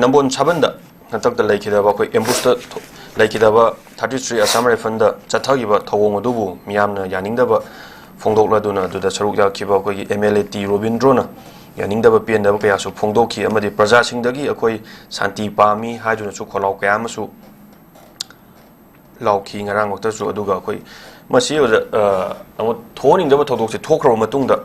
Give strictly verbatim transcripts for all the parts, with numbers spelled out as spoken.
ꯅꯝꯕꯣꯜ ꯁꯥꯕꯟꯗ ꯍꯟꯗꯛꯇ ꯂꯩꯈꯤꯗꯕ ꯑꯩꯈꯣꯏ ꯑꯦꯝꯕꯨꯁꯇ ꯊꯣ-, ꯂꯩꯈꯤꯗꯕ thirty three Assam Rifle ꯗ ꯆꯠꯊꯈꯤꯕ ꯊꯧꯑꯣꯡ ꯑꯗꯨꯕꯨ ꯃꯤꯌꯥꯝꯅ ꯌꯥꯅꯤꯡꯗꯕ ꯐꯣꯡꯗꯣꯛꯂꯗꯨꯅ ꯑꯗꯨꯗ ꯁꯔꯨꯛ ꯌꯥꯈꯤꯕ ꯑꯩꯈꯣꯏꯒꯤ M L A ꯇꯤ ꯔꯣꯕꯤꯟꯗ꯭ꯔꯣꯅ ꯌꯥꯅꯤꯡꯗꯕ ꯄꯦꯟꯗꯕ ꯀꯌꯥꯁꯨ ꯐꯣꯡꯗꯣꯛꯈꯤ꯫ ꯑꯃꯗꯤ ꯄ꯭ꯔꯖꯥꯁꯤꯡꯗꯒꯤ ꯑꯩꯈꯣꯏ ꯁꯥꯟꯇꯤ ꯄꯥꯝꯃꯤ ꯍꯥꯏꯗꯨꯅꯁꯨ ꯈꯣꯜꯂꯥꯎ ꯀꯌꯥ ꯑꯃꯁꯨ ꯂꯥꯎꯈꯤ ꯉꯔꯥꯡꯃꯛꯇꯁꯨ꯫ ꯑꯗꯨꯒ ꯑꯩꯈꯣꯏ ꯃꯁꯤ ꯑꯣꯖꯥ, ꯑ, ꯑꯃꯨꯛ ꯊꯣꯛꯍꯟꯅꯤꯡꯗꯕ ꯊꯧꯗꯣꯛꯁꯦ ꯊꯣꯛꯈ꯭ꯔꯕ ꯃꯇꯨꯡꯗ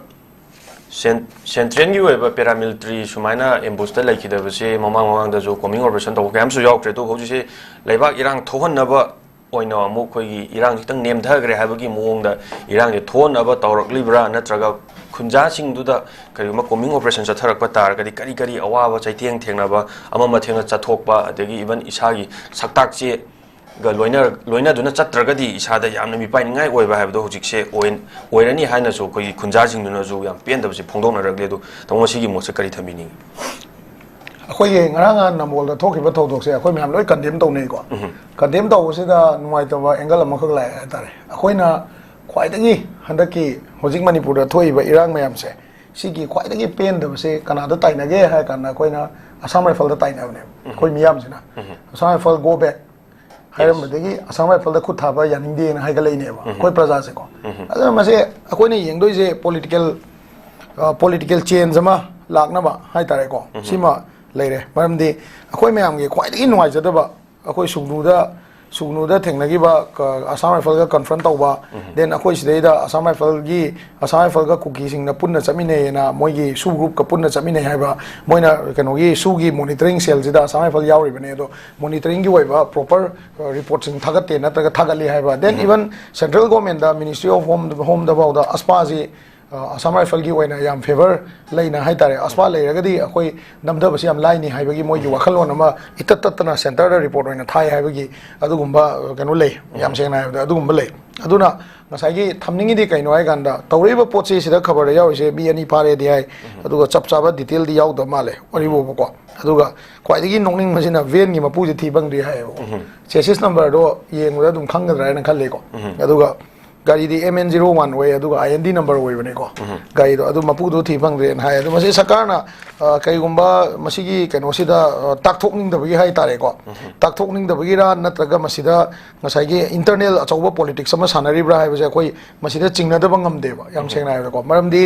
ꯁꯦꯟ-, ꯁꯦꯟꯇ꯭ꯔꯦꯜꯒꯤ ꯑꯣꯏꯕ paramilitary ꯁꯨꯃꯥꯏꯅ ꯑꯦꯝꯕꯨꯁꯇ ꯂꯩꯈꯤꯗꯕꯁꯦ ꯃꯃꯥꯡ ꯃꯃꯥꯡꯗꯁꯨ combing operation ꯇꯧꯕ ꯀꯌꯥ ꯑꯃꯁꯨ ꯌꯥꯎꯈ꯭ꯔꯦ꯫ ꯑꯗꯣ ꯍꯧꯖꯤꯛꯁꯦ ꯂꯩꯕꯥꯛ ꯏꯔꯥꯡ ꯊꯣꯛꯍꯟꯅꯕ ꯑꯣꯏꯅ ꯑꯃꯨꯛ ꯑꯩꯈꯣꯏꯒꯤ ꯏꯔꯥꯡꯁꯤ ꯈꯤꯇꯪ ꯅꯦꯝꯊꯈ꯭ꯔꯦ ꯍꯥꯏꯕꯒꯤ ꯃꯑꯣꯡꯗ ꯏꯔꯥꯡꯁꯦ ꯊꯣꯛꯍꯟꯅꯕ ꯇꯧꯔꯛꯂꯤꯕ꯭ꯔꯥ, ꯅꯠꯇ꯭ꯔꯒ ꯈꯨꯟꯖꯥꯁꯤꯡꯗꯨꯗ ꯀꯔꯤꯒꯨꯝꯕ combing operation ꯆꯠꯊꯔꯛꯄ ꯇꯥꯔꯒꯗꯤ ꯀꯔꯤ ꯀꯔꯤ ꯑꯋꯥꯕ ꯆꯩꯊꯦꯡ ꯊꯦꯡꯅꯕ, ꯑꯃ ꯃꯊꯦꯡꯅ ꯆꯠꯊꯣꯛꯄ, ꯑꯗꯒꯤ even ꯏꯁꯥꯒꯤ ꯁꯛꯇꯥꯛ ꯆꯦ ꯒ ꯂꯣꯏꯅ-, ꯂꯣꯏꯅꯗꯨꯅ ꯆꯠꯇ꯭ꯔꯒꯗꯤ ꯏꯁꯥꯗ ꯌꯥꯝꯅ ꯃꯤꯄꯥꯏꯅꯤꯡꯉꯥꯏ ꯑꯣꯏꯕ ꯍꯥꯏꯕꯗꯣ ꯍꯧꯖꯤꯛꯁꯦ ꯑꯣꯏ-, ꯑꯣꯏꯔꯅꯤ ꯍꯥꯏꯅꯁꯨ ꯑꯩꯈꯣꯏꯒꯤ ꯈꯨꯟꯖꯥꯁꯤꯡꯗꯨꯅꯁꯨ ꯌꯥꯝ ꯄꯦꯟꯗꯕꯁꯦ ꯐꯣꯡꯗꯣꯛꯅꯔꯛꯂꯦ꯫ ꯑꯗꯨ ꯇꯥꯃꯣ, ꯃꯁꯤꯒꯤ ꯃꯣꯠꯁꯦ ꯀꯔꯤ ꯊꯝꯕꯤꯅꯤꯡꯉꯤ? ꯑꯩꯈꯣꯏꯒꯤ ꯉꯔꯥꯡ ꯅꯍꯥꯟ ꯅꯝꯕꯣꯜꯗ ꯊꯣꯛꯈꯤꯕ ꯊꯧꯗꯣꯛꯁꯦ ꯑꯩꯈꯣꯏ ꯃꯌꯥꯝ ꯂꯣꯏ condemn ꯇꯧꯅꯩꯀꯣ꯫ ꯎꯝ꯫ Condemn ꯇꯧꯕꯁꯤꯗ ꯅꯨꯡꯉꯥꯏꯇꯕ angle ꯑꯃꯈꯛ ꯂꯥꯛꯑꯦ ꯍꯥꯏꯇꯥꯔꯦ꯫ ꯑꯩꯈꯣꯏꯅ ꯈ꯭ꯋꯥꯏꯗꯒꯤ ꯍꯟꯗꯛꯀꯤ ꯍꯧꯖꯤꯛ ꯃꯅꯤꯄꯨꯔꯗ ꯊꯣꯛꯏꯕ ꯏꯔꯥꯡ ꯃꯌꯥꯝꯁꯦ, ꯁꯤꯒꯤ ꯈ꯭ꯋꯥꯏꯗꯒꯤ ꯄꯦꯟꯗꯕꯁꯦ ꯀꯅꯥꯗ ꯇꯥꯏꯅꯒꯦ ꯍꯥꯏꯔ ꯀꯥꯟꯗ ꯑꯩꯈꯣꯏꯅ Assam Rifle ꯗ ꯇꯥꯏꯅꯕꯅꯦꯕ꯫ ꯎꯝ꯫ ꯑꯩꯈꯣꯏ ꯃꯤꯌꯥꯝꯁꯤꯅ ꯎꯝ꯫ Assam Rifle go back ꯍꯥꯏꯔꯝꯕꯗꯒꯤ Assam Rifle ꯗ ꯈꯨꯠ ꯊꯥꯕ ꯌꯥꯅꯤꯡꯗꯦꯅ ꯍꯥꯏꯒꯠꯂꯛꯏꯅꯦꯕ ꯎꯝ꯫ ꯑꯩꯈꯣꯏ ꯄ꯭ꯔꯖꯥꯁꯦꯀꯣ꯫ ꯎꯝ꯫ ꯑꯗꯨꯅ ꯃꯁꯦ ꯑꯩꯈꯣꯏꯅ ꯌꯦꯡꯗꯣꯏꯁꯦ political, ꯑ, political change ꯑꯃ ꯂꯥꯛꯅꯕ ꯍꯥꯏꯇꯥꯔꯦꯀꯣ꯫ ꯎꯝ꯫ ꯁꯤꯃ ꯂꯩꯔꯦ꯫ ꯃꯔꯝꯗꯤ ꯑꯩꯈꯣꯏ ꯃꯌꯥꯝꯒꯤ ꯈ꯭ꯋꯥꯏꯗꯒꯤ ꯅꯨꯡꯉꯥꯏꯖꯗꯕ ꯑꯩꯈꯣꯏ ꯁꯨꯒꯅꯨꯗ, ꯁꯨꯒꯅꯨꯗ ꯊꯦꯡꯅꯈꯤꯕ ꯀ-, Assam Rifle ꯒ confront ꯇꯧꯕ, ꯎꯝ꯫ Then ꯑꯩꯈꯣꯏ ꯁꯤꯗꯩꯗ Assam Rifle ꯒꯤ, Assam Rifle ꯒ ꯀꯨꯀꯤꯁꯤꯡꯅ ꯄꯨꯟꯅ ꯆꯠꯃꯤꯟꯅꯩꯌꯦꯅ ꯃꯣꯏꯒꯤ SoO group ꯀ ꯄꯨꯟꯅ ꯆꯠꯃꯤꯟꯅꯩ ꯍꯥꯏꯕ, ꯃꯣꯏꯅ ꯀꯩꯅꯣꯒꯤ SoO ꯒꯤ monitoring cell ꯁꯤꯗ Assam Rifle ꯌꯥꯎꯔꯤꯕꯅꯦ, ꯑꯗꯣ monitoring ꯒꯤ ꯑꯣꯏꯕ proper, ꯑ, report ꯁꯤꯡ ꯊꯥꯒꯠꯇꯦ ꯅꯠꯇ꯭ꯔꯒ ꯊꯥꯒꯠꯂꯤ ꯍꯥꯏꯕ, then um. Even central government the Ministry of Home, Home ꯗꯐꯥꯎꯗ AFSPA ꯁꯤ, ꯑ, Assam Rifle ꯒꯤ ꯑꯣꯏꯅ ꯌꯥꯝ favour ꯂꯩꯅ ꯍꯥꯏꯇꯥꯔꯦ, AFSPA ꯂꯩꯔꯒꯗꯤ ꯑꯩꯈꯣꯏ ꯅꯝꯊꯕꯁꯤ ꯌꯥꯝ ꯂꯥꯏꯅꯤ ꯍꯥꯏꯕꯒꯤ ꯃꯣꯏꯒꯤ ꯎꯝ꯫ ꯋꯥꯈꯜꯂꯣꯟ ꯑꯃ ꯏꯇꯠ ꯇꯠꯇꯅ centre ꯗ report ꯑꯣꯏꯅ ꯊꯥꯏ ꯍꯥꯏꯕꯒꯤ ꯑꯗꯨꯒꯨꯝꯕ, ꯑ, ꯀꯩꯅꯣ ꯂꯩ, ꯌꯥꯝ ꯎꯝ꯫ ꯁꯦꯡꯅ ꯍꯥꯏꯔꯕꯗ ꯑꯗꯨꯒꯨꯝꯕ ꯂꯩ꯫ ꯑꯗꯨꯅ ꯉꯁꯥꯏꯒꯤ ꯊꯝꯅꯤꯡꯉꯤꯗꯤ ꯀꯩꯅꯣ ꯍꯥꯏ ꯀꯥꯟꯗ, ꯇꯧꯔꯛꯏꯕ ꯄꯣꯠꯁꯤ ꯁꯤꯗ ꯈꯕꯔꯗ ꯌꯥꯎꯔꯤꯁꯦ ꯃꯤ ꯑꯅꯤ ꯐꯥꯔꯦꯗꯤ ꯍꯥꯏ, ꯎꯝ꯫ ꯑꯗꯨꯒ ꯆꯞ ꯆꯥꯕ detail ꯗꯤ ꯌꯥꯎꯗꯕ ꯃꯥꯜꯂꯦ ꯋꯥꯔꯤ ꯎꯝ꯫ ꯕꯣꯕꯀꯣ꯫ ꯑꯗꯨꯒ ꯈ꯭ꯋꯥꯏꯗꯒꯤ ꯅꯣꯛꯅꯤꯡꯕꯁꯤꯅ van ꯒꯤ ꯃꯄꯨꯁꯦ ꯊꯤ ꯐꯪꯗ꯭ꯔꯤ ꯍꯥꯏꯌꯦꯕ꯫ ꯎꯝ꯫ Chassis number ꯗꯣ ꯌꯦꯡꯕꯗ ꯑꯗꯨꯝ ꯈꯪꯒꯗ꯭ꯔꯥ ꯍꯥꯏꯅ ꯈꯜꯂꯤꯀꯣ꯫ ꯎꯝ꯫ ꯑꯗꯨꯒ ꯒꯥꯔꯤꯗꯤ M N zero one ꯑꯣꯏ, ꯑꯗꯨꯒ I N D number ꯑꯣꯏꯕꯅꯦꯀꯣ꯫ ꯒꯥꯔꯤꯗꯣ ꯑꯗꯨ ꯃꯄꯨꯗꯣ ꯊꯤ ꯐꯪꯗ꯭ꯔꯦꯅ ꯍꯥꯏ꯫ ꯑꯗꯨ ꯃꯁꯤ ꯁꯔꯀꯥꯔꯅ, ꯑ, ꯀꯩꯒꯨꯝꯕ ꯃꯁꯤꯒꯤ ꯀꯩꯅꯣꯁꯤꯗ, ꯑ, ꯇꯥꯛꯊꯣꯛꯅꯤꯡꯗꯕꯒꯤ ꯍꯥꯏꯇꯥꯔꯦꯀꯣ, ꯇꯥꯛꯊꯣꯛꯅꯤꯡꯗꯕꯒꯤꯔꯥ ꯅꯠꯇ꯭ꯔꯒ ꯃꯁꯤꯗ ꯉꯁꯥꯏꯒꯤ internal ꯑꯆꯧꯕ politics ꯑꯃ ꯁꯥꯟꯅꯔꯤꯕ꯭ꯔꯥ ꯍꯥꯏꯕꯁꯦ ꯑꯩꯈꯣꯏ ꯃꯁꯤꯗ ꯆꯤꯡꯅꯗꯕ ꯉꯝꯗꯦꯕ, ꯌꯥꯝ ꯁꯦꯡꯅ ꯍꯥꯏꯔꯕꯗꯀꯣ꯫ ꯃꯔꯝꯗꯤ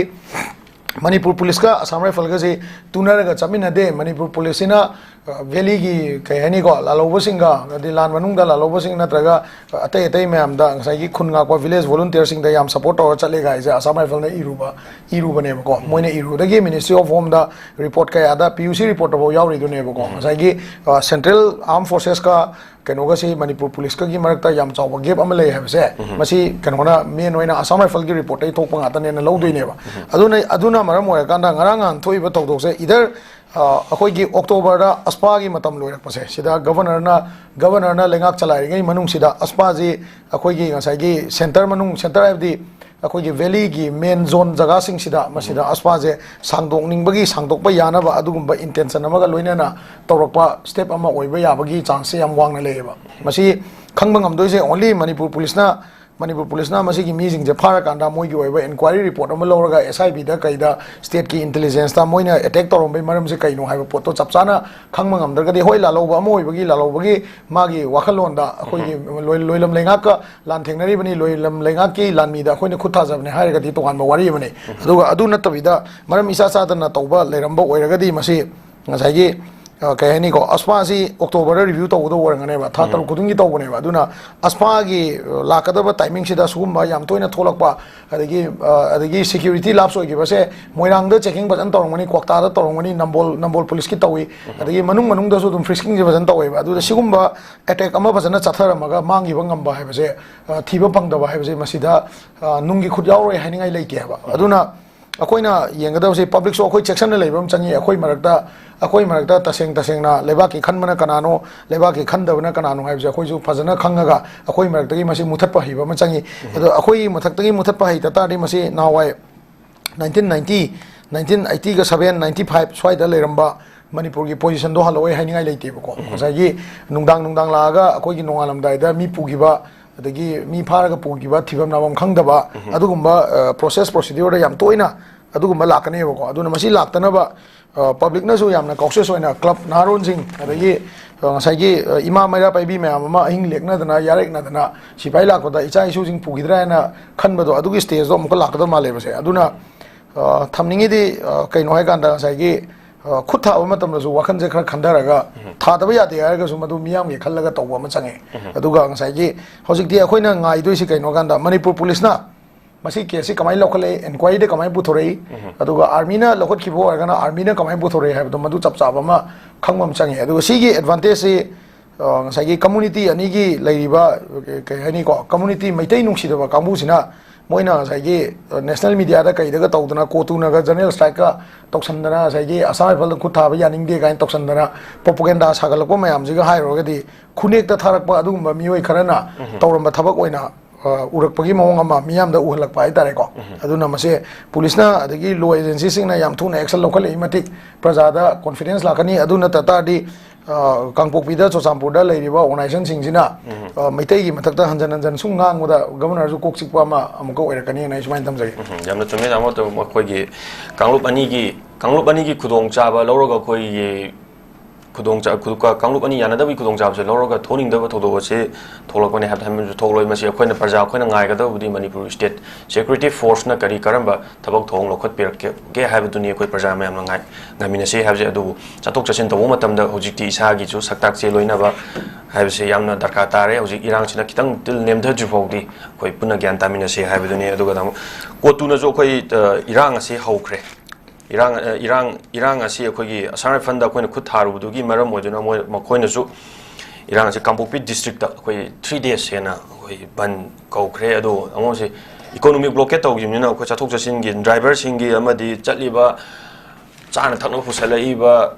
ꯃꯅꯤꯄꯨꯔ ꯄꯨꯂꯤꯁꯀ ꯑꯁꯥꯝ ꯔꯥꯏꯐꯜꯒꯁꯤ ꯇꯨꯅꯔꯒ ꯆꯠꯃꯤꯟꯅꯗꯦ꯫ ꯃꯅꯤꯄꯨꯔ ꯄꯨꯂꯤꯁꯁꯤꯅ, ꯑ, ꯚꯦꯂꯤꯒꯤ, ꯀꯩ ꯍꯥꯏꯅꯤꯀꯣ, ꯂꯥꯜꯍꯧꯕꯁꯤꯡꯒ, ꯑꯗꯩ ꯂꯥꯟ ꯃꯅꯨꯡꯗ ꯂꯥꯜꯍꯧꯕꯁꯤꯡ ꯅꯠꯇ꯭ꯔꯒ ꯑꯇꯩ ꯑꯇꯩ ꯃꯌꯥꯝꯗ ꯉꯁꯥꯏꯒꯤ ꯈꯨꯟ ꯉꯥꯛꯄ village volunteerꯁꯤꯡꯗ ꯌꯥꯝ support ꯇꯧꯔ ꯆꯠꯂꯦꯒ ꯍꯥꯏꯁꯦ ꯑꯁꯥꯝ ꯔꯥꯏꯐꯜꯅ ꯏꯔꯨꯕ, ꯏꯔꯨꯕꯅꯦꯕꯀꯣ꯫ ꯃꯣꯏꯅ ꯏꯔꯨꯕꯗꯒꯤ Ministry of Homeꯗ report ꯀꯌꯥꯗ P U C reportꯐꯥꯎ ꯌꯥꯎꯔꯤꯗꯨꯅꯦꯕꯀꯣ꯫ ꯉꯁꯥꯏꯒꯤ, ꯑ, Central Armed Forcesꯀ ꯀꯩꯅꯣꯒꯁꯤ ꯃꯅꯤꯄꯨꯔ ꯄꯨꯂꯤꯁꯀꯒꯤ ꯃꯔꯛꯇ ꯌꯥꯝ ꯆꯥꯎꯕ gap ꯑꯃ ꯂꯩ ꯍꯥꯏꯕꯁꯦ, ꯃꯁꯤ ꯀꯩꯅꯣꯅ main ꯑꯣꯏꯅ ꯑꯁꯥꯝ ꯔꯥꯏꯐꯜꯒꯤ reportꯇꯒꯤ ꯊꯣꯛꯄ ꯉꯥꯛꯇꯅꯦꯅ ꯂꯧꯗꯣꯏꯅꯦꯕ꯫ ꯑꯗꯨꯅ, ꯑꯗꯨꯅ ꯃꯔꯝ ꯑꯣꯏꯔꯀꯥꯟꯗ ꯉꯔꯥꯡ ꯅꯍꯥꯟ ꯊꯣꯛꯏꯕ ꯊꯧꯗꯣꯛꯁꯦ either, ꯑ, ꯑꯩꯈꯣꯏꯒꯤ Octoberꯗ AFSPAꯒꯤ ꯃꯇꯝ ꯂꯣꯏꯔꯛꯄꯁꯦ, ꯁꯤꯗ Governorꯅ, Governorꯅ ꯂꯩꯉꯥꯛ ꯆꯂꯥꯏꯔꯤꯉꯩ ꯃꯅꯨꯡꯁꯤꯗ AFSPAꯁꯤ ꯑꯩꯈꯣꯏꯒꯤ ꯉꯁꯥꯏꯒꯤ centre ꯃꯅꯨꯡ, centre ꯍꯥꯏꯕꯗꯤ ꯑꯩꯈꯣꯏꯒꯤ valleyꯒꯤ main zone ꯖꯒꯥꯁꯤꯡꯁꯤꯗ, ꯃꯁꯤꯗ AFSPAꯁꯦ ꯁꯥꯡꯗꯣꯛꯅꯤꯡꯕꯒꯤ, ꯁꯥꯡꯗꯣꯛꯄ ꯌꯥꯅꯕ ꯑꯗꯨꯒꯨꯝꯕ intention ꯑꯃꯒ ꯂꯣꯏꯅꯅ ꯇꯧꯔꯛꯄ step ꯑꯃ ꯑꯣꯏꯕ ꯌꯥꯕꯒꯤ chanceꯁꯦ ꯌꯥꯝ ꯋꯥꯡꯅ ꯂꯩꯌꯦꯕ꯫ ꯃꯁꯤ ꯈꯪꯕ ꯉꯝꯗꯣꯏꯁꯦ only ꯃꯅꯤꯄꯨꯔ ꯄꯨꯂꯤꯁꯅ, ꯃꯅꯤꯄꯨꯔ ꯄꯨꯂꯤꯁꯅ ꯃꯁꯤꯒꯤ ꯃꯤꯁꯤꯡꯁꯦ ꯐꯥꯔꯀꯥꯟꯗ ꯃꯣꯏꯒꯤ ꯑꯣꯏꯕ inquiry report ꯑꯃ ꯂꯧꯔꯒ S I Bꯗ ꯀꯩꯗ stateꯀꯤ intelligenceꯇ ꯃꯣꯏꯅ attack ꯇꯧꯔꯝꯕꯒꯤ ꯃꯔꯝꯁꯦ ꯀꯩꯅꯣ ꯍꯥꯏꯕ ꯄꯣꯠꯇꯣ ꯆꯞ ꯆꯥꯅ ꯈꯪꯕ ꯉꯝꯗ꯭ꯔꯒꯗꯤ, ꯍꯣꯏ, ꯂꯥꯜꯍꯧꯕ ꯑꯃ ꯑꯣꯏꯕꯒꯤ, ꯂꯥꯜꯍꯧꯕꯒꯤ ꯃꯥꯒꯤ ꯋꯥꯈꯜꯂꯣꯟꯗ ꯑꯩꯈꯣꯏꯒꯤ ꯂꯣꯏ-, ꯂꯣꯏꯂꯝ ꯂꯩꯉꯥꯛꯀ ꯂꯥꯟ ꯊꯦꯡꯅꯔꯤꯕꯅꯤ, ꯂꯣꯏꯂꯝ ꯂꯩꯉꯥꯛꯀꯤ ꯂꯥꯟꯃꯤꯗ ꯑꯩꯈꯣꯏꯅ ꯈꯨꯠ ꯊꯥꯖꯕꯅꯦ ꯍꯥꯏꯔꯒꯗꯤ ꯇꯣꯉꯥꯟꯕ ꯋꯥꯔꯤ ꯑꯃꯅꯤ꯫ ꯑꯗꯨꯒ ꯑꯗꯨ ꯅꯠꯇꯕꯤꯗ ꯃꯔꯝ ꯏꯆꯥ ꯆꯥꯗꯅ ꯇꯧꯕ ꯂꯩꯔꯝꯕ ꯑꯣꯏꯔꯒꯗꯤ ꯃꯁꯤ ꯉꯁꯥꯏꯒꯤ, ꯑ, ꯀꯩ ꯍꯥꯏꯅꯤꯀꯣ, AFSPAꯁꯤ Octoberꯗ review ꯇꯧꯒꯗꯧꯕ ꯑꯣꯏꯔꯝꯒꯅꯦꯕ, ꯊꯥ ꯇꯔꯨꯛ ꯈꯨꯗꯤꯡꯒꯤ ꯇꯧꯕꯅꯦꯕ꯫ ꯑꯗꯨꯅ AFSPAꯒꯤ, ꯑ, ꯂꯥꯛꯀꯗꯕ timingꯁꯤꯗ ꯁꯤꯒꯨꯝꯕ ꯌꯥꯝ ꯇꯣꯏꯅ ꯊꯣꯛꯂꯛꯄ, ꯑꯗꯒꯤ, ꯑ, ꯑꯗꯒꯤ security lapse ꯑꯣꯏꯈꯤꯕꯁꯦ, ꯃꯣꯏꯔꯥꯡꯗ checking ꯐꯖꯅ ꯇꯧꯔꯝꯒꯅꯤ, ꯀ꯭ꯋꯥꯛꯇꯥꯗ ꯇꯧꯔꯝꯒꯅꯤ, ꯅꯝꯕꯣꯜ, ꯅꯝꯕꯣꯜ ꯄꯨꯂꯤꯁꯀꯤ ꯇꯧꯏ, ꯑꯗꯒꯤ ꯃꯅꯨꯡ ꯃꯅꯨꯡꯗꯁꯨ ꯑꯗꯨꯝ friskingꯁꯦ ꯐꯖꯅ ꯇꯧꯋꯦꯕ꯫ ꯑꯗꯨꯗ ꯁꯤꯒꯨꯝꯕ attack ꯑꯃ ꯐꯖꯅ ꯆꯠꯊꯔꯝꯃꯒ ꯃꯥꯡꯈꯤꯕ ꯉꯝꯕ ꯍꯥꯏꯕꯁꯦ, ꯑ, ꯊꯤꯕ ꯐꯪꯗꯕ ꯍꯥꯏꯕꯁꯦ ꯃꯁꯤꯗ, ꯑ, ꯅꯨꯡꯒꯤ ꯈꯨꯠ ꯌꯥꯎꯔꯣꯏ ꯍꯥꯏꯅꯤꯡꯉꯥꯏ ꯂꯩꯇꯦ ꯍꯥꯏꯕ꯫ ꯑꯗꯨꯅ ꯑꯩꯈꯣꯏꯅ ꯌꯦꯡꯒꯗꯕꯁꯦ publicꯁꯨ ꯑꯩꯈꯣꯏ ꯆꯦꯛꯁꯤꯟꯅ ꯂꯩꯕ ꯑꯃ ꯆꯪꯉꯤ꯫ ꯑꯩꯈꯣꯏ ꯃꯔꯛꯇ, ꯑꯩꯈꯣꯏ ꯃꯔꯛꯇ ꯇꯁꯦꯡ ꯇꯁꯦꯡꯅ ꯂꯩꯕꯥꯛꯀꯤ ꯈꯟꯕꯅ ꯀꯅꯥꯅꯣ, ꯂꯩꯕꯥꯛꯀꯤ ꯈꯟꯗꯕꯅ ꯀꯅꯥꯅꯣ ꯍꯥꯏꯕꯁꯦ ꯑꯩꯈꯣꯏꯁꯨ ꯐꯖꯅ ꯈꯪꯉꯒ ꯑꯩꯈꯣꯏ ꯃꯔꯛꯇꯒꯤ ꯃꯁꯤ ꯃꯨꯊꯠꯄ ꯍꯩꯕ ꯑꯃ ꯆꯪꯉꯤ꯫ ꯑꯗꯣ ꯑꯩꯈꯣꯏꯒꯤ ꯃꯊꯛꯇꯒꯤ ꯃꯨꯊꯠꯄ ꯍꯩꯇ ꯇꯥꯔꯗꯤ ꯃꯁꯤ ꯅꯍꯥꯟꯋꯥꯏ nineteen ninety, nineteen eightyꯒ seven, ninety five ꯁ꯭ꯋꯥꯏꯗ ꯂꯩꯔꯝꯕ ꯃꯅꯤꯄꯨꯔꯒꯤ positionꯗꯣ ꯍꯜꯂꯛꯑꯣꯏ ꯍꯥꯏꯅꯤꯡꯉꯥꯏ ꯂꯩꯇꯦꯕꯀꯣ꯫ ꯉꯁꯥꯏꯒꯤ ꯅꯨꯡꯗꯥꯡ ꯅꯨꯡꯗꯥꯡ ꯂꯥꯛꯑꯒ ꯑꯩꯈꯣꯏꯒꯤ ꯅꯣꯡꯉꯥꯜꯂꯝꯗꯥꯏꯗ ꯃꯤ ꯄꯨꯈꯤꯕ, ꯑꯗꯒꯤ ꯃꯤ ꯐꯥꯔꯒ ꯄꯨꯈꯤꯕ, ꯊꯤꯐꯝ ꯅꯥꯐꯝ ꯈꯪꯗꯕ, ꯑꯗꯨꯒꯨꯝꯕ ꯄ꯭ꯔꯣꯁꯦꯁ ꯄ꯭ꯔꯣꯁꯤꯗ꯭ꯌꯨꯔꯗ ꯌꯥꯝ ꯇꯣꯏꯅ ꯑꯗꯨꯒꯨꯝꯕ ꯂꯥꯛꯀꯅꯦꯕꯀꯣ꯫ ꯑꯗꯨꯅ ꯃꯁꯤ ꯂꯥꯛꯇꯅꯕ ꯄꯕ꯭ꯂꯤꯛꯅꯁꯨ ꯌꯥꯝꯅ ꯀꯥꯎꯁꯤꯌꯁ ꯑꯣꯏꯅ, ꯀ꯭ꯂꯕ ꯅꯍꯥꯔꯣꯟꯁꯤꯡ, ꯑꯗꯒꯤ ꯉꯁꯥꯏꯒꯤ ꯏꯃꯥ ꯃꯩꯔꯥ ꯄꯥꯏꯕꯤ ꯃꯌꯥꯝ ꯑꯃ ꯑꯍꯤꯡ ꯂꯦꯛꯅꯗꯅ, ꯌꯥꯔꯦꯛꯅꯗꯅ, ꯁꯤꯐꯥꯏ ꯂꯥꯛꯄꯗ ꯏꯆꯥ ꯏꯁꯨꯁꯤꯡ ꯄꯨꯈꯤꯗ꯭ꯔꯥ ꯍꯥꯏꯅ ꯈꯟꯕꯗꯣ, ꯑꯗꯨꯒꯤ ꯁ꯭ꯇꯦꯖꯇꯣ ꯑꯃꯨꯛꯀ ꯂꯥꯛꯀꯗꯕ ꯃꯥꯜꯂꯦꯕꯁꯦ꯫ ꯑꯗꯨꯅ ꯊꯝꯅꯤꯡꯉꯤꯗꯤ ꯀꯩꯅꯣ ꯍꯥꯏꯀꯥꯟꯗ, ꯉꯁꯥꯏꯒꯤ ꯈꯨꯠ ꯊꯥꯕ ꯃꯇꯝꯗꯁꯨ ꯋꯥꯈꯜꯁꯦ ꯈꯔ ꯈꯟꯊꯔꯒ, ꯊꯥꯗꯕ ꯌꯥꯗꯦ ꯍꯥꯏꯔꯒꯁꯨ ꯃꯗꯨ ꯃꯤꯌꯥꯝꯒꯤ ꯈꯜꯂꯒ ꯇꯧꯕ ꯑꯃ ꯆꯪꯉꯦ꯫ ꯑꯗꯨꯒ ꯉꯁꯥꯏꯒꯤ ꯍꯧꯖꯤꯛꯇꯤ ꯑꯩꯈꯣꯏꯅ ꯉꯥꯏꯗꯣꯏꯁꯤ ꯀꯩꯅꯣ ꯍꯥꯏꯀꯥꯟꯗ, ꯃꯅꯤꯄꯨꯔ ꯄꯨꯂꯤꯁꯅ ꯃꯁꯤ ꯀꯦꯁꯁꯤ ꯀꯃꯥꯏꯅ ꯂꯧꯈꯠꯂꯛꯏ, ꯏꯟꯀ꯭ꯋꯥꯏꯔꯤꯗ ꯀꯃꯥꯏꯅ ꯄꯨꯊꯣꯔꯛꯏ, ꯑꯗꯨꯒ ꯑꯥꯔꯃꯤꯅ ꯂꯧꯈꯠꯈꯤꯕ ꯑꯣꯏꯔꯒꯅ ꯑꯥꯔꯃꯤꯅ ꯀꯃꯥꯏꯅ ꯄꯨꯊꯣꯔꯛꯏ ꯍꯥꯏꯕꯗꯣ, ꯃꯗꯨ ꯆꯞ ꯆꯥꯕ ꯑꯃ ꯈꯪꯕ ꯑꯃ ꯆꯪꯉꯦ꯫ ꯑꯗꯨꯒ ꯁꯤꯒꯤ ꯑꯦꯗꯚꯥꯟꯇꯦꯖꯁꯤ, ꯑ, ꯉꯁꯥꯏꯒꯤ ꯀꯝꯃꯨꯅꯤꯇꯤ ꯑꯅꯤꯒꯤ ꯂꯩꯔꯤꯕ, ꯀꯩ, ꯀꯩ ꯍꯥꯏꯅꯤꯀꯣ, ꯀꯝꯃꯨꯅꯤꯇꯤ ꯃꯩꯇꯩ ꯅꯨꯡꯁꯤꯗꯕ ꯀꯥꯡꯕꯨꯁꯤꯅ, ꯃꯣꯏꯅ ꯉꯁꯥꯏꯒꯤ, ꯑ, ꯅꯦꯁꯅꯦꯜ ꯃꯤꯗꯤꯌꯥꯗ ꯀꯩꯗꯒ ꯇꯧꯗꯅ, ꯀꯣꯇꯨꯅꯒ ꯖꯦꯅꯔꯦꯜ ꯁ꯭ꯇ꯭ꯔꯥꯏꯛꯀ ꯇꯧꯁꯟꯗꯅ, ꯉꯁꯥꯏꯒꯤ ꯑꯁꯥꯝ ꯔꯥꯏꯐꯜꯗ ꯈꯨꯠ ꯊꯥꯕ ꯌꯥꯅꯤꯡꯗꯦ ꯀꯥꯏꯅ ꯇꯧꯁꯟꯗꯅ ꯄ꯭ꯔꯣꯄꯒꯦꯟꯗꯥ ꯁꯥꯒꯠꯂꯛꯄ ꯃꯌꯥꯝꯁꯤꯒ ꯍꯥꯏꯔꯨꯔꯒꯗꯤ, ꯈꯨꯅꯦꯛꯇ ꯊꯥꯔꯛꯄ ꯑꯗꯨꯒꯨꯝꯕ ꯃꯤꯑꯣꯏ ꯈꯔꯅ ꯇꯧꯔꯝꯕ ꯊꯕꯛ ꯑꯣꯏꯅ, ꯑ, ꯎꯔꯛꯄꯒꯤ ꯃꯑꯣꯡ ꯑꯃ ꯃꯤꯌꯥꯝꯗ ꯎꯍꯜꯂꯛꯄ ꯍꯥꯏꯇꯥꯔꯦꯀꯣ꯫ ꯑꯗꯨꯅ ꯃꯁꯦ ꯄꯨꯂꯤꯁꯅ ꯑꯗꯒꯤ ꯂꯣ ꯑꯦꯖꯦꯟꯁꯤꯁꯤꯡꯅ ꯌꯥꯝ ꯊꯨꯅ ꯑꯦꯛꯁꯟ ꯂꯧꯈꯠꯂꯛꯏ ꯃꯇꯤꯛ ꯄ꯭ꯔꯖꯥꯗ ꯀꯣꯟꯐꯤꯗꯦꯟꯁ ꯂꯥꯛꯀꯅꯤ꯫ ꯑꯗꯨ ꯅꯠꯇ ꯇꯥꯔꯗꯤ, ꯑ, ꯀꯥꯡꯄꯣꯛꯄꯤꯗ, ꯆꯨꯔꯆꯥꯟꯄꯨꯔꯗ ꯂꯩꯔꯤꯕ ꯑꯣꯔꯒꯅꯥꯏꯖꯦꯁꯟꯁꯤꯡꯁꯤꯅ, ꯑ, ꯃꯩꯇꯩꯒꯤ ꯃꯊꯛꯇ ꯍꯟꯖꯟ ꯍꯟꯖꯟ ꯁꯨꯝ ꯉꯥꯡꯕꯗ ꯒꯕꯔꯅꯔꯁꯨ ꯀꯣꯛ ꯆꯤꯛꯄ ꯑꯃ ꯑꯃꯨꯛꯀ ꯑꯣꯏꯔꯛꯀꯅꯤꯅ ꯑꯩ ꯁꯨꯃꯥꯏꯅ ꯊꯝꯖꯒꯦ꯫ ꯎꯝ, ꯌꯥꯝꯅ ꯆꯨꯝꯃꯦ, ꯇꯥꯃꯣ꯫ ꯑꯗꯨ ꯑꯩꯈꯣꯏꯒꯤ ꯀꯥꯡꯂꯨꯞ ꯑꯅꯤꯒꯤ, ꯀꯥꯡꯂꯨꯞ ꯑꯅꯤꯒꯤ ꯈꯨꯗꯣꯡꯆꯥꯕ ꯂꯧꯔꯒ ꯑꯩꯈꯣꯏꯒꯤ ꯈꯨꯗꯣꯡꯆꯥ-, ꯈꯨ-, ꯀ-, ꯀꯥꯡꯂꯨꯞ ꯑꯅꯤ ꯌꯥꯅꯗꯕꯒꯤ ꯈꯨꯗꯣꯡꯆꯥꯕꯁꯦ ꯂꯧꯔꯒ ꯊꯣꯛꯅꯤꯡꯗꯕ ꯊꯧꯗꯣꯛ ꯑꯁꯤ ꯊꯣꯛꯂꯛꯄꯅꯦ ꯍꯥꯏꯕꯗꯤ ꯍꯥꯏꯕꯁꯨ ꯊꯣꯛꯂꯣꯏ꯫ ꯃꯁꯤ ꯑꯩꯈꯣꯏꯅ, ꯄ꯭ꯔꯖꯥ ꯑꯩꯈꯣꯏꯅ ꯉꯥꯏꯒꯗꯕꯕꯨꯗꯤ ꯃꯅꯤꯄꯨꯔ ꯁ꯭ꯇꯦꯠ ꯁꯦꯀ꯭ꯌꯨꯔꯤꯇꯤ ꯐꯣꯔꯁꯅ ꯀꯔꯤ ꯀꯔꯝꯕ ꯊꯕꯛ ꯊꯧꯑꯣꯡ ꯂꯧꯈꯠꯄꯤꯔꯛꯀꯦ ꯍꯥꯏꯕꯗꯨꯅꯤ ꯑꯩꯈꯣꯏ ꯄ꯭ꯔꯖꯥ ꯃꯌꯥꯝꯅ ꯉꯥꯏ-, ꯉꯥꯏꯃꯤꯟꯅꯁꯤ ꯍꯥꯏꯕꯁꯦ꯫ ꯑꯗꯨꯕꯨ ꯆꯠꯊꯣꯛ ꯆꯠꯁꯤꯟ ꯇꯧꯕ ꯃꯇꯝꯗ ꯍꯧꯖꯤꯛꯇꯤ ꯏꯁꯥꯒꯤꯁꯨ ꯁꯛꯇꯥꯛ ꯆꯦ ꯂꯣꯏꯅꯕ ꯍꯥꯏꯕꯁꯤ ꯌꯥꯝꯅ ꯗꯔꯀꯥꯔ ꯇꯥꯔꯦ꯫ ꯍꯧꯖꯤꯛ ꯏꯔꯥꯡꯁꯤꯅ ꯈꯤꯇꯪ ꯇꯤꯜ ꯅꯦꯝꯊꯗ꯭ꯔꯤ ꯐꯥꯎꯗꯤ ꯑꯩꯈꯣꯏ ꯄꯨꯟꯅ ꯒ꯭ꯌꯥꯟ ꯇꯥꯃꯤꯟꯅꯁꯤ ꯍꯥꯏꯕꯗꯨꯅꯤ꯫ ꯑꯗꯨꯒ ꯇꯥꯃꯣ, ꯀꯣꯇꯨꯅꯁꯨ ꯑꯩꯈꯣꯏ, ꯑ, ꯏꯔꯥꯡ ꯑꯁꯤ ꯍꯧꯈ꯭ꯔꯦ꯫ ꯏꯔꯥꯡ, ꯑ, ꯏꯔꯥꯡ, ꯏꯔꯥꯡ ꯑꯁꯤ ꯑꯩꯈꯣꯏꯒꯤ ꯑꯁꯥꯝ ꯔꯥꯏꯐꯜꯗ ꯑꯩꯈꯣꯏꯅ ꯈꯨꯠ ꯊꯥꯔꯨꯕꯗꯨꯒꯤ ꯃꯔꯝ ꯑꯣꯏꯗꯨꯅ ꯃꯣꯏ, ꯃꯈꯣꯏꯅꯁꯨ ꯏꯔꯥꯡ ꯑꯁꯤ ꯀꯥꯡꯄꯣꯛꯄꯤ ꯗꯤꯁꯇ꯭ꯔꯤꯛꯇ ꯑꯩꯈꯣꯏ ꯊ꯭ꯔꯤ ꯗꯦꯖ ꯍꯦꯟꯅ ꯑꯩꯈꯣꯏ ꯕꯟ ꯀꯧꯈ꯭ꯔꯦ꯫ ꯑꯗꯣ ꯑꯃꯨꯛꯁꯤ ꯏꯀꯣꯅꯣꯃꯤꯛ ꯕ꯭ꯂꯣꯀꯦꯠ ꯇꯧꯈꯤꯕꯅꯤꯅ ꯑꯩꯈꯣꯏ ꯆꯠꯊꯣꯛ ꯆꯠꯁꯤꯟꯒꯤ ꯗ꯭ꯔꯥꯏꯚꯔꯁꯤꯡꯒꯤ ꯑꯃꯗꯤ ꯆꯠꯂꯤꯕ ꯆꯥꯅ ꯊꯛꯅꯕ ꯄꯨꯁꯜꯂꯛꯏꯕ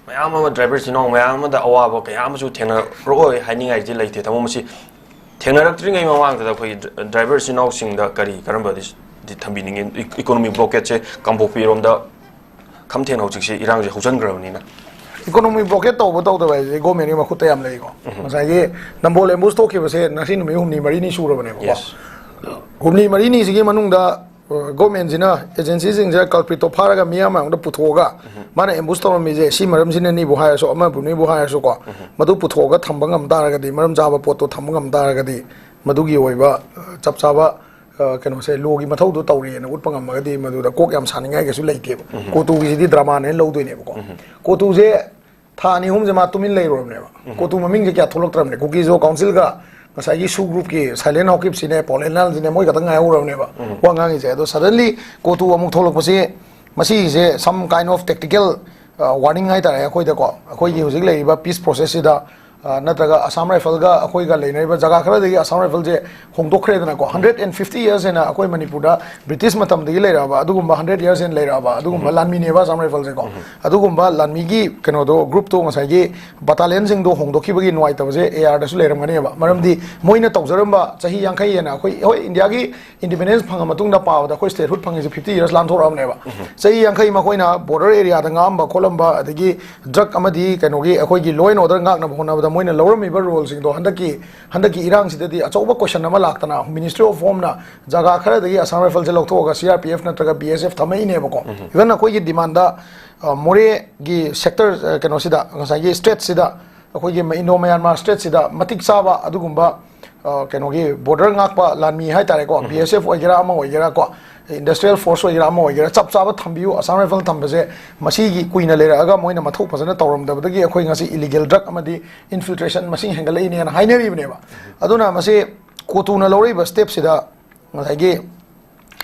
ꯃꯌꯥꯝ ꯑꯃ, ꯗ꯭ꯔꯥꯏꯚꯔ ꯏꯆꯤꯟ ꯏꯅꯥꯎ ꯃꯌꯥꯝ ꯑꯃꯗ ꯑꯋꯥꯕ ꯀꯌꯥ ꯑꯃꯁꯨ ꯊꯦꯡꯅꯔꯛꯑꯣꯏ ꯍꯥꯏꯅꯤꯡꯉꯥꯏꯗꯤ ꯂꯩꯇꯦ꯫ ꯇꯥꯃꯣ, ꯃꯁꯤ ꯊꯦꯡꯅꯔꯛꯇ꯭ꯔꯤꯉꯩ ꯃꯃꯥꯡꯗ ꯑꯩꯈꯣꯏꯒꯤ ꯗ꯭ꯔ-, ꯗ꯭ꯔꯥꯏꯚꯔ ꯏꯆꯤꯟ ꯏꯅꯥꯎꯁꯤꯡꯗ ꯀꯔꯤ ꯀꯔꯝꯕꯗꯤ ꯗꯤ ꯊꯝꯕꯤꯅꯤꯡꯉꯤ? ꯏ-, ꯏꯀꯣꯅꯣꯃꯤꯛ ꯕ꯭ꯂꯣꯀꯦꯠꯁꯦ ꯀꯥꯡꯄꯣꯛꯄꯤꯔꯣꯝꯗ ꯈꯝ ꯊꯦꯡꯅ ꯍꯧꯖꯤꯛꯁꯦ ꯏꯔꯥꯡꯁꯦ ꯍꯧꯖꯤꯟꯈ꯭ꯔꯕꯅꯤꯅ꯫ ꯏꯀꯣꯅꯣꯃꯤꯛ ꯕ꯭ꯂꯣꯀꯦꯠ ꯇꯧꯕ ꯇꯧꯗꯕ ꯍꯥꯏꯁꯦ ꯒꯣꯔꯃꯦꯟꯒꯤ ꯃꯈꯨꯠꯇ ꯌꯥꯝ ꯂꯩꯀꯣ꯫ ꯉꯁꯥꯏꯒꯤ ꯅꯝꯕꯣꯜ ꯑꯦꯝꯕꯨꯁ ꯊꯣꯛꯈꯤꯕꯁꯦ ꯉꯁꯤ ꯅꯨꯃꯤꯠ ꯍꯨꯝꯅꯤ ꯃꯔꯤꯅꯤ ꯁꯨꯔꯕꯅꯦꯕꯀꯣ꯫ ꯍꯨꯝꯅꯤ ꯃꯔꯤꯅꯤꯁꯤꯒꯤ ꯃꯅꯨꯡꯗ ꯒꯣꯔꯃꯦꯟꯁꯤꯅ ꯑꯦꯖꯦꯟꯁꯤꯁꯤꯡꯁꯦ ꯀꯜꯄ꯭ꯔꯤꯠꯇꯣ ꯐꯥꯔꯒ ꯃꯤꯌꯥꯝ ꯃꯥꯡꯗ ꯄꯨꯊꯣꯛꯑꯒ ꯃꯥꯅ ꯑꯦꯝꯕꯨꯁ ꯇꯧꯔꯝꯃꯤꯁꯦ ꯁꯤ ꯃꯔꯝꯁꯤꯅꯅꯤꯕꯨ ꯍꯥꯏꯔꯁꯨ, ꯑꯃꯕꯨꯅꯤꯕꯨ ꯍꯥꯏꯔꯁꯨꯀꯣ, ꯃꯗꯨ ꯄꯨꯊꯣꯛꯑꯒ ꯊꯝꯕ ꯉꯝ ꯇꯥꯔꯒꯗꯤ, ꯃꯔꯝ ꯆꯥꯕ ꯄꯣꯠꯇꯣ ꯊꯝꯕ ꯉꯝ ꯇꯥꯔꯒꯗꯤ, ꯃꯗꯨꯒꯤ ꯑꯣꯏꯕ ꯆꯞ ꯆꯥꯕ ꯀꯩꯅꯣꯁꯦ, ꯂꯣꯒꯤ ꯃꯊꯧꯗꯣ ꯇꯧꯔꯤꯑꯅ ꯎꯠꯄ ꯉꯝꯃꯒꯗꯤ ꯃꯗꯨꯗ ꯀꯣꯛ ꯌꯥꯝ ꯁꯥꯅꯤꯡꯉꯥꯏ ꯀꯩꯁꯨ ꯂꯩꯇꯦꯕ꯫ ꯀꯣꯇꯨꯒꯤꯁꯤꯗꯤ ꯗ꯭ꯔꯃꯥꯅꯦꯅ ꯂꯧꯗꯣꯏꯅꯦꯕꯀꯣ꯫ ꯀꯣꯇꯨꯁꯦ ꯊꯥ ꯑꯅꯤ ꯑꯍꯨꯝꯁꯦ ꯃꯥ ꯇꯨꯃꯤꯟ ꯂꯩꯔꯨꯔꯕꯅꯦꯕ꯫ ꯀꯣꯇꯨ ꯃꯃꯤꯡꯁꯦ ꯀꯌꯥ ꯊꯣꯛꯂꯛꯇ꯭ꯔꯕꯅꯦ꯫ ꯀꯨꯀꯤꯖꯣ ꯀꯥꯎꯟꯁꯤꯜꯒ ꯉꯁꯥꯏꯒꯤ ꯁꯨ ꯒ꯭ꯔꯨꯞꯀꯤ ꯁꯥꯏꯂꯦꯟ ꯍꯥꯎꯀꯤꯞꯁꯤꯅꯦ, ꯄꯣꯂꯦꯟꯂꯥꯜꯁꯤꯅꯦ, ꯃꯣꯏ ꯈꯛꯇꯪ ꯉꯥꯏꯍꯧꯔꯕꯅꯦꯕ ꯋꯥ ꯉꯥꯡꯉꯤꯁꯦ꯫ ꯑꯗꯣ ꯁꯗꯟꯂꯤ ꯀꯣꯇꯨ ꯑꯃꯨꯛ ꯊꯣꯛꯂꯛꯄꯁꯤ, ꯃꯁꯤꯁꯦ some kind of tactical warning ꯍꯥꯏꯇꯥꯔꯦ ꯑꯩꯈꯣꯏꯗꯀꯣ꯫ ꯑꯩꯈꯣꯏꯒꯤ ꯍꯧꯖꯤꯛ ꯂꯩꯔꯤꯕ ꯄꯤꯁ ꯄ꯭ꯔꯣꯁꯦꯁꯁꯤꯗ, ꯑ, ꯅꯠꯇ꯭ꯔꯒ ꯑꯁꯥꯝ ꯔꯥꯏꯐꯜꯒ ꯑꯩꯈꯣꯏꯒ ꯂꯩꯅꯔꯤꯕ ꯖꯒꯥ ꯈꯔꯗꯒꯤ ꯑꯁꯥꯝ ꯔꯥꯏꯐꯜꯁꯦ ꯍꯣꯡꯗꯣꯛꯈ꯭ꯔꯦꯗꯅꯀꯣ꯫ ꯍꯟꯗ꯭ꯔꯦꯠ ꯑꯦꯟ ꯐꯤꯐꯇꯤ ꯌꯔꯁ ꯍꯦꯟꯅ ꯑꯩꯈꯣꯏ ꯃꯅꯤꯄꯨꯔꯗ ꯕ꯭ꯔꯤꯇꯤꯁ ꯃꯇꯝꯗꯒꯤ ꯂꯩꯔꯛꯑꯕ ꯑꯗꯨꯒꯨꯝꯕ, ꯍꯟꯗ꯭ꯔꯦꯠ ꯌꯔꯁ ꯍꯦꯟꯅ ꯂꯩꯔꯛꯑꯕ ꯑꯗꯨꯒꯨꯝꯕ ꯂꯥꯟꯃꯤꯅꯦꯕ ꯑꯁꯥꯝ ꯔꯥꯏꯐꯜꯁꯦꯀꯣ꯫ ꯑꯗꯨꯒꯨꯝꯕ ꯂꯥꯟꯃꯤꯒꯤ ꯀꯩꯅꯣꯗꯣ, ꯒ꯭ꯔꯨꯞꯇꯣ, ꯉꯁꯥꯏꯒꯤ ꯕꯇꯥꯂꯤꯌꯟꯁꯤꯡꯗꯣ ꯍꯣꯡꯗꯣꯛꯈꯤꯕꯒꯤ ꯅꯨꯡꯉꯥꯏꯇꯕꯁꯦ ꯑꯦ ꯑꯥꯔꯗꯁꯨ ꯂꯩꯔꯝꯒꯅꯦꯕ꯫ ꯃꯔꯝꯗꯤ ꯃꯣꯏꯅ ꯇꯧꯖꯔꯝꯕ ꯆꯍꯤ ꯌꯥꯡꯈꯩ ꯍꯦꯟꯅ ꯑꯩꯈꯣꯏ, ꯍꯣꯏ, ꯏꯟꯗꯤꯌꯥꯒꯤ ꯏꯟꯗꯤꯄꯦꯟꯗꯦꯟꯁ ꯐꯪꯉ ꯃꯇꯨꯡꯗ ꯄꯥꯕꯗ ꯑꯩꯈꯣꯏ ꯁ꯭ꯇꯦꯠꯍꯨꯗ ꯐꯪꯉꯤꯁꯦ ꯐꯤꯐꯇꯤ ꯌꯔꯁ ꯂꯥꯟꯊꯣꯔꯛꯑꯕꯅꯦꯕ꯫ ꯆꯍꯤ ꯌꯥꯡꯈꯩ ꯃꯈꯣꯏꯅ ꯕꯣꯔꯗꯔ ꯑꯦꯔꯤꯌꯥꯗ ꯉꯥꯛꯑꯝꯕ ꯈꯣꯠꯂꯝꯕ, ꯑꯗꯒꯤ ꯗ꯭ꯔꯒ ꯑꯃꯗꯤ ꯀꯩꯅꯣꯒꯤ ꯑꯩꯈꯣꯏꯒꯤ ꯂꯣ ꯑꯦꯟ ꯑꯣꯔꯗꯔ ꯉꯥꯛꯅꯕ ꯍꯣꯠꯅꯕꯗ ꯃꯣꯏꯅ ꯂꯧꯔꯝꯃꯤꯕ ꯔꯣꯜꯁꯤꯡꯗꯣ ꯍꯟꯗꯛꯀꯤ, ꯍꯟꯗꯛꯀꯤ ꯏꯔꯥꯡꯁꯤꯗꯗꯤ ꯑꯆꯧꯕ ꯀꯣꯏꯁꯟ ꯑꯃ ꯂꯥꯛꯇꯅ, ꯃꯤꯅꯤꯁꯇ꯭ꯔꯤ ꯑꯣꯐ ꯍꯣꯝꯅ ꯖꯒꯥ ꯈꯔꯗꯒꯤ ꯑꯁꯥꯝ ꯔꯥꯏꯐꯜꯁꯦ ꯂꯧꯊꯣꯛꯑꯒ ꯁꯤ ꯑꯥꯔ ꯄꯤ ꯑꯦꯐ ꯅꯠꯇ꯭ꯔꯒ ꯕꯤ ꯑꯦꯁ ꯑꯦꯐ ꯊꯝꯃꯛꯏꯅꯦꯕꯀꯣ꯫ ꯏꯚꯟ ꯑꯩꯈꯣꯏꯒꯤ ꯗꯤꯃꯥꯟꯗ, ꯑ, ꯃꯣꯔꯦꯒꯤ ꯁꯦꯛꯇꯔ, ꯑ, ꯀꯩꯅꯣꯁꯤꯗ, ꯉꯁꯥꯏꯒꯤ ꯁ꯭ꯇꯦꯠꯁꯤꯗ, ꯑꯩꯈꯣꯏꯒꯤ ꯏꯟꯗꯣ ꯃꯌꯥꯟꯃꯥꯔ ꯁ꯭ꯇꯦꯠꯁꯤꯗ ꯃꯇꯤꯛ ꯆꯥꯕ ꯑꯗꯨꯒꯨꯝꯕ, ꯑ, ꯀꯩꯅꯣꯒꯤ ꯕꯣꯔꯗꯔ ꯉꯥꯛꯄ ꯂꯥꯟꯃꯤ ꯍꯥꯏꯇꯥꯔꯦꯀꯣ, ꯕꯤ ꯑꯦꯁ ꯑꯦꯐ ꯑꯣꯏꯒꯦꯔꯥ, ꯑꯃ ꯑꯣꯏꯒꯦꯔꯥ ꯀꯣ, ꯏꯟꯗꯁꯇ꯭ꯔꯤꯌꯦꯜ ꯐꯣꯔꯁ ꯑꯣꯏꯒꯦꯔꯥ, ꯑꯃ ꯑꯣꯏꯒꯦꯔꯥ, ꯆꯞ ꯆꯥꯕ ꯊꯝꯕꯤꯌꯨ꯫ ꯑꯁꯥꯝ ꯔꯥꯏꯐꯜ ꯊꯝꯕꯁꯦ ꯃꯁꯤꯒꯤ ꯀꯨꯏꯅ ꯂꯩꯔꯛꯑꯒ ꯃꯣꯏꯅ ꯃꯊꯧ ꯐꯖꯅ ꯇꯧꯔꯝꯗꯕꯗꯒꯤ ꯑꯩꯈꯣꯏ ꯉꯁꯤ ꯏꯂꯤꯒꯦꯜ ꯗ꯭ꯔꯒ ꯑꯃꯗꯤ ꯏꯟꯐꯤꯜꯇ꯭ꯔꯦꯁꯟ ꯃꯁꯤꯡ ꯍꯦꯟꯒꯠꯂꯛꯏꯅꯦꯅ ꯍꯥꯏꯅꯔꯤꯕꯅꯦꯕ꯫ ꯑꯗꯨꯅ ꯃꯁꯤ ꯀꯣꯇꯨꯅ ꯂꯧꯔꯛꯏꯕ ꯁ꯭ꯇꯦꯞꯁꯤꯗ ꯉꯁꯥꯏꯒꯤ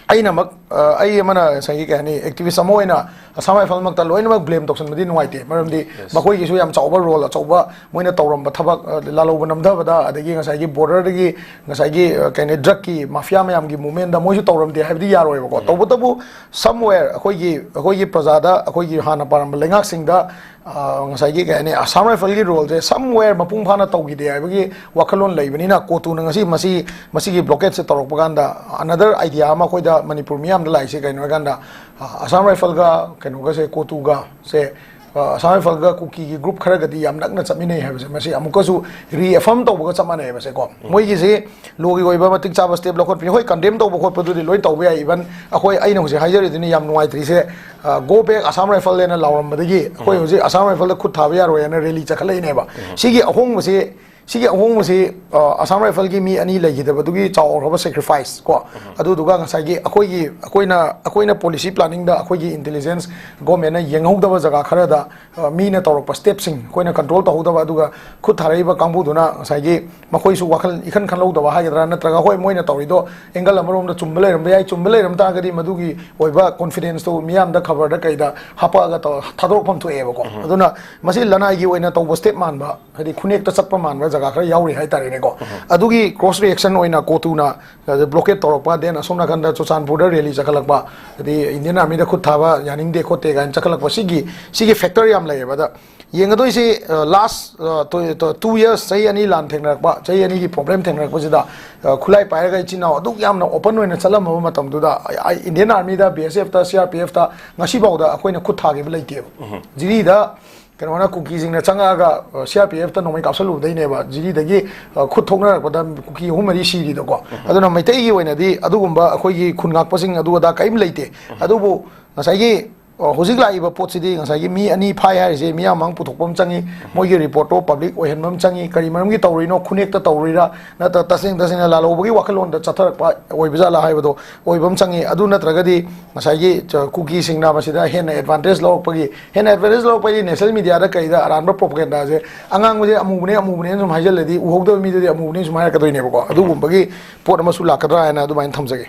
ꯑꯩꯅꯃꯛ, ꯑ, ꯑꯩ ꯑꯃꯅ ꯉꯁꯥꯏꯒꯤ, ꯀꯩ ꯍꯥꯏꯅꯤ, ꯑꯦꯛꯇꯤꯚꯤꯁ ꯑꯃ ꯑꯣꯏꯅ ꯑꯁꯥꯝ ꯔꯥꯏꯐꯜꯃꯛꯇ ꯂꯣꯏꯅꯃꯛ ꯕ꯭ꯂꯦꯝ ꯇꯧꯁꯟꯕꯗꯤ ꯅꯨꯡꯉꯥꯏꯇꯦ꯫ ꯃꯔꯝꯗꯤ ꯃꯈꯣꯏꯒꯤꯁꯨ ꯌꯥꯝ ꯆꯥꯎꯕ ꯔꯣꯜ, ꯑꯆꯧꯕ ꯃꯣꯏꯅ ꯇꯧꯔꯝꯕ ꯊꯕꯛ, ꯑ, ꯂꯥꯜꯍꯧꯕ ꯅꯝꯊꯕꯗ, ꯑꯗꯒꯤ ꯉꯁꯥꯏꯒꯤ ꯕꯣꯔꯗꯔꯗꯒꯤ ꯉꯁꯥꯏꯒꯤ, ꯑ, ꯀꯩ ꯍꯥꯏꯅꯤ, ꯗ꯭ꯔꯒꯀꯤ ꯃꯥꯐꯤꯌꯥ ꯃꯌꯥꯝꯒꯤ ꯃꯨꯞꯃꯦꯟꯗ ꯃꯣꯏꯁꯨ ꯇꯧꯔꯝꯗꯦ ꯍꯥꯏꯕꯗꯤ ꯌꯥꯔꯣꯏꯕꯀꯣ꯫ ꯇꯧꯕꯇꯕꯨ somewhere ꯑꯩꯈꯣꯏꯒꯤ, ꯑꯩꯈꯣꯏꯒꯤ ꯄ꯭ꯔꯖꯥꯗ, ꯑꯩꯈꯣꯏꯒꯤ ꯍꯥꯟꯅ ꯄꯥꯜꯂꯝꯕ ꯂꯩꯉꯥꯛꯁꯤꯡꯗ, ꯑ, ꯉꯁꯥꯏꯒꯤ, ꯀꯩ ꯍꯥꯏꯅꯤ, ꯑꯁꯥꯝ ꯔꯥꯏꯐꯜꯒꯤ ꯔꯣꯜꯁꯦ somewhere ꯃꯄꯨꯡ ꯐꯥꯅ ꯇꯧꯈꯤꯗꯦ ꯍꯥꯏꯕꯒꯤ ꯋꯥꯈꯜꯂꯣꯟ ꯂꯩꯕꯅꯤꯅ, ꯀꯣꯇꯨꯅ ꯉꯁꯤ ꯃꯁꯤ, ꯃꯁꯤꯒꯤ ꯕ꯭ꯂꯣꯀꯦꯠꯁꯦ ꯇꯧꯔꯛꯄ ꯀꯥꯟꯗ another idea ꯑꯃ ꯑꯩꯈꯣꯏꯗ, ꯃꯅꯤꯄꯨꯔ ꯃꯤꯌꯥꯝꯗ ꯂꯥꯛꯏꯁꯦ ꯀꯩꯅꯣ ꯍꯥꯏꯀꯥꯟꯗ, ꯑ, ꯑꯁꯥꯝ ꯔꯥꯏꯐꯜꯒ ꯀꯩꯅꯣꯒꯁꯦ, ꯀꯣꯇꯨꯒꯁꯦ ꯑ, ꯑꯁꯥꯝ ꯔꯥꯏꯐꯜꯒ ꯀꯨꯀꯤꯒꯤ ꯒ꯭ꯔꯨꯞ ꯈꯔꯒꯗꯤ ꯌꯥꯝ ꯅꯛꯅ ꯆꯠꯃꯤꯟꯅꯩ ꯍꯥꯏꯕꯁꯦ, ꯃꯁꯤ ꯑꯃꯨꯛꯀꯁꯨ ꯔꯤꯑꯦꯐꯔꯝ ꯇꯧꯕꯒ ꯆꯞ ꯃꯥꯟꯅꯩꯕꯁꯦꯀꯣ꯫ ꯃꯣꯏꯒꯤꯁꯤ ꯂꯣꯒꯤ ꯑꯣꯏꯕ ꯃꯇꯤꯛ ꯆꯥꯕ ꯁ꯭ꯇꯦꯞ ꯂꯧꯈꯠꯄꯅꯤ꯫ ꯍꯣꯏ, ꯀꯟꯗꯦꯝ ꯇꯧꯕ ꯈꯣꯠꯄꯗꯨꯗꯤ ꯂꯣꯏ ꯇꯧꯕ ꯌꯥꯏ꯫ ꯏꯚꯟ ꯑꯩꯈꯣꯏ, ꯑꯩꯅ ꯍꯧꯖꯤꯛ ꯍꯥꯏꯖꯔꯤꯗꯨꯅꯤ ꯌꯥꯝ ꯅꯨꯡꯉꯥꯏꯇ꯭ꯔꯤꯁꯦ, "ꯒꯣ ꯕꯦꯛ ꯑꯁꯥꯝ ꯔꯥꯏꯐꯜ" ꯍꯥꯏꯅ ꯂꯥꯎꯔꯝꯕꯗꯒꯤ ꯑꯩꯈꯣꯏ ꯍꯧꯖꯤꯛ ꯑꯁꯥꯝ ꯔꯥꯏꯐꯜꯗ ꯈꯨꯠ ꯊꯥꯕ ꯌꯥꯔꯣꯏ ꯍꯥꯏꯅ ꯔꯦꯂꯤ ꯆꯠꯈꯠꯂꯛꯏꯅꯦꯕ꯫ ꯁꯤꯒꯤ ꯑꯍꯣꯡꯕꯁꯤ, ꯁꯤꯒꯤ ꯑꯍꯣꯡꯕꯁꯤ, ꯑ, ꯑꯁꯥꯝ ꯔꯥꯏꯐꯜꯒꯤ ꯃꯤ ꯑꯅꯤ ꯂꯩꯈꯤꯗꯕꯗꯨꯒꯤ ꯆꯥꯎꯈ꯭ꯔꯕ ꯁꯦꯀ꯭ꯔꯤꯐꯥꯏꯁ ꯀꯣ, ꯑꯗꯨꯗꯨꯒ ꯉꯁꯥꯏꯒꯤ ꯑꯩꯈꯣꯏꯒꯤ, ꯑꯩꯈꯣꯏꯅ, ꯑꯩꯈꯣꯏꯅ ꯄꯣꯂꯤꯁꯤ ꯄ꯭ꯂꯥꯅꯤꯡꯗ ꯑꯩꯈꯣꯏꯒꯤ ꯏꯟꯇꯦꯂꯤꯖꯦꯟꯁ ꯒꯣꯔꯃꯦꯟꯅ ꯌꯦꯡꯍꯧꯗꯕ ꯖꯒꯥ ꯈꯔꯗ, ꯑ, ꯃꯤꯅ ꯇꯧꯔꯛꯄ ꯁ꯭ꯇꯦꯞꯁꯤꯡ ꯑꯩꯈꯣꯏꯅ ꯀꯟꯇ꯭ꯔꯣꯜ ꯇꯧꯍꯧꯗꯕ, ꯑꯗꯨꯒ ꯈꯨꯠ ꯊꯥꯔꯛꯏꯕ ꯀꯥꯡꯕꯨꯗꯨꯅ ꯉꯁꯥꯏꯒꯤ ꯃꯈꯣꯏꯁꯨ ꯋꯥꯈꯜ ꯏꯈꯟ ꯈꯟꯍꯧꯗꯕ ꯍꯥꯏꯒꯗ꯭ꯔꯥ, ꯅꯠꯇ꯭ꯔꯒ ꯍꯣꯏ, ꯃꯣꯏꯅ ꯇꯧꯔꯤꯗꯣ ꯑꯦꯡꯒꯜ ꯑꯃꯔꯣꯝꯗ ꯆꯨꯝꯕ ꯂꯩꯔꯝꯕ ꯌꯥꯏ꯫ ꯆꯨꯝꯕ ꯂꯩꯔꯝ ꯇꯥꯔꯒꯗꯤ ꯃꯗꯨꯒꯤ ꯑꯣꯏꯕ ꯀꯣꯟꯐꯤꯗꯦꯟꯁꯇꯨ ꯃꯤꯌꯥꯝꯗ ꯈꯕꯔꯗ ꯀꯩꯗ ꯍꯥꯞꯄꯛꯑꯒ ꯇꯧ-, ꯊꯥꯗꯣꯔꯛꯐꯝ ꯊꯣꯛꯑꯦꯕꯀꯣ꯫ ꯑꯗꯨꯅ ꯃꯁꯤ ꯂꯅꯥꯏꯒꯤ ꯑꯣꯏꯅ ꯇꯧꯕ ꯁ꯭ꯇꯦꯞ ꯃꯥꯟꯕ, ꯍꯥꯏꯗꯤ ꯈꯨꯅꯦꯛꯇ ꯆꯠꯄ ꯃꯥꯟꯕ ꯖꯒꯥ ꯈꯔ ꯌꯥꯎꯔꯤ ꯍꯥꯏꯇꯥꯔꯦꯅꯦꯀꯣ꯫ ꯑꯗꯨꯒꯤ ꯀ꯭ꯔꯣꯁ ꯔꯤꯑꯦꯛꯁꯟ ꯑꯣꯏꯅ ꯀꯣꯇꯨꯅ ꯕ꯭ꯂꯣꯀꯦꯠ ꯇꯧꯔꯛꯄ, ꯗꯦꯟ ꯑꯁꯣꯝ ꯅꯥꯀꯟꯗ ꯆꯨꯔꯆꯥꯟꯄꯨꯔꯗ ꯔꯦꯂꯤ ꯆꯠꯈꯠꯂꯛꯄ, ꯍꯥꯏꯗꯤ ꯏꯟꯗꯤꯌꯟ ꯑꯥꯔꯃꯤꯗ ꯈꯨꯠ ꯊꯥꯕ ꯌꯥꯅꯤꯡꯗꯦ ꯈꯣꯠꯇꯦ ꯀꯥꯏꯅ ꯆꯠꯈꯠꯂꯛꯄ, ꯁꯤꯒꯤ, ꯁꯤꯒꯤ ꯐꯦꯛꯇꯔ ꯌꯥꯝ ꯂꯩꯌꯦꯕ꯫ ꯑꯗ ꯌꯦꯡꯒꯗꯣꯏꯁꯤ, ꯑ, ꯂꯥꯁ, ꯑ, ꯇꯨ, ꯇꯨ, ꯇꯨ ꯌꯔꯁ, ꯆꯍꯤ ꯑꯅꯤ ꯂꯥꯟ ꯊꯦꯡꯅꯔꯛꯄ, ꯆꯍꯤ ꯑꯅꯤꯒꯤ ꯄ꯭ꯔꯣꯕ꯭ꯂꯦꯝ ꯊꯦꯡꯅꯔꯛꯄꯁꯤꯗ, ꯑ, ꯈꯨꯠꯂꯥꯏ ꯄꯥꯏꯔꯒ ꯏꯆꯤꯟ ꯏꯅꯥꯎ ꯑꯗꯨꯛ ꯌꯥꯝꯅ ꯑꯣꯄꯟ ꯑꯣꯏꯅ ꯆꯠꯂꯝꯃꯕ ꯃꯇꯝꯗꯨꯗ, ꯑ, ꯑ, ꯏꯟꯗꯤꯌꯟ ꯑꯥꯔꯃꯤꯗ, ꯕꯤ ꯑꯦꯁ ꯑꯦꯐꯇ, ꯁꯤ ꯑꯥꯔ ꯄꯤ ꯑꯦꯐꯇ ꯉꯁꯤꯐꯥꯎꯗ ꯑꯩꯈꯣꯏꯅ ꯈꯨꯠ ꯊꯥꯈꯤꯕ ꯂꯩꯇꯦꯕ꯫ ꯖꯤꯔꯤꯗ ꯀꯩꯅꯣꯅ, ꯀꯨꯀꯤꯁꯤꯡꯅ ꯆꯪꯉꯛꯑꯒ, ꯑ, ꯁꯤ ꯑꯥꯔ ꯄꯤ ꯑꯦꯐꯇ ꯅꯣꯡꯃꯩ ꯀꯥꯞꯁꯜꯂꯨꯕꯗꯩꯅꯦꯕ ꯖꯤꯔꯤꯗꯒꯤ, ꯑ, ꯈꯨꯠ ꯊꯣꯛꯅꯔꯛꯄꯗ ꯀꯨꯀꯤ ꯑꯍꯨꯝ ꯃꯔꯤ ꯁꯤꯔꯤꯗꯣꯀꯣ꯫ ꯑꯗꯨꯅ ꯃꯩꯇꯩꯒꯤ ꯑꯣꯏꯅꯗꯤ ꯑꯗꯨꯒꯨꯝꯕ ꯑꯩꯈꯣꯏꯒꯤ ꯈꯨꯟ ꯉꯥꯛꯄꯁꯤꯡ ꯑꯗꯨ ꯑꯗꯥ ꯀꯔꯤꯝ ꯂꯩꯇꯦ꯫ ꯑꯗꯨꯕꯨ ꯉꯁꯥꯏꯒꯤ, ꯑ, ꯍꯧꯖꯤꯛ ꯂꯥꯛꯏꯕ ꯄꯣꯠꯁꯤꯗꯤ ꯉꯁꯥꯏꯒꯤ ꯃꯤ ꯑꯅꯤ ꯐꯥꯏ ꯍꯥꯏꯔꯤꯁꯦ ꯃꯤꯌꯥꯝ ꯃꯥꯡ ꯄꯨꯊꯣꯛꯄ ꯑꯃ ꯆꯪꯉꯤ, ꯃꯣꯏꯒꯤ ꯔꯤꯄꯣꯔꯠꯇꯣ ꯄꯕ꯭ꯂꯤꯛ ꯑꯣꯏꯍꯟꯕ ꯑꯃ ꯆꯪꯉꯤ, ꯀꯔꯤ ꯃꯔꯝꯒꯤ ꯇꯧꯔꯤꯅꯣ, ꯈꯨꯅꯦꯛꯇ ꯇꯧꯔꯤꯔꯥ, ꯅꯠꯇ꯭ꯔ ꯇꯁꯦꯡ ꯇꯁꯦꯡꯅ ꯂꯥꯜꯍꯧꯕꯒꯤ ꯋꯥꯈꯜꯂꯣꯟꯗ ꯆꯠꯊꯔꯛꯄ ꯑꯣꯏꯕ ꯖꯥꯠꯂꯥ ꯍꯥꯏꯕꯗꯣ ꯑꯣꯏꯕ ꯑꯃ ꯆꯪꯉꯤ꯫ ꯑꯗꯨ ꯅꯠꯇ꯭ꯔꯒꯗꯤ ꯉꯁꯥꯏꯒꯤ ꯆ-, ꯀꯨꯀꯤꯁꯤꯡꯅ ꯃꯁꯤꯗ ꯍꯦꯟꯅ ꯑꯦꯗꯚꯥꯟꯇꯦꯖ ꯂꯧꯔꯛꯄꯒꯤ, ꯍꯦꯟꯅ ꯑꯦꯗꯚꯥꯟꯇꯦꯖ ꯂꯧꯔꯛꯄꯒꯤ ꯅꯦꯁꯅꯦꯜ ꯃꯤꯗꯤꯌꯥꯗ ꯀꯩꯗ ꯑꯔꯥꯟꯕ ꯄ꯭ꯔꯣꯄꯒꯦꯟꯗꯥꯁꯦ, "ꯑꯉꯥꯡꯕꯁꯦ ꯑꯃꯨꯕꯅꯦ, ꯑꯃꯨꯕꯅꯦꯅ ꯁꯨꯝ ꯍꯥꯏꯖꯜꯂꯗꯤ ꯎꯍꯧꯗꯕ ꯃꯤꯗꯨꯗꯤ ꯑꯃꯨꯕꯅꯦ ꯁꯨꯝ ꯍꯥꯏꯔꯛꯀꯗꯣꯏꯅꯦꯕꯀꯣ"꯫ ꯑꯗꯨꯒꯨꯝꯕꯒꯤ ꯄꯣꯠ ꯑꯃꯁꯨ ꯂꯥꯛꯀꯗ꯭ꯔꯥ ꯍꯥꯏꯅ ꯑꯗꯨꯃꯥꯏꯅ ꯊꯝꯖꯒꯦ꯫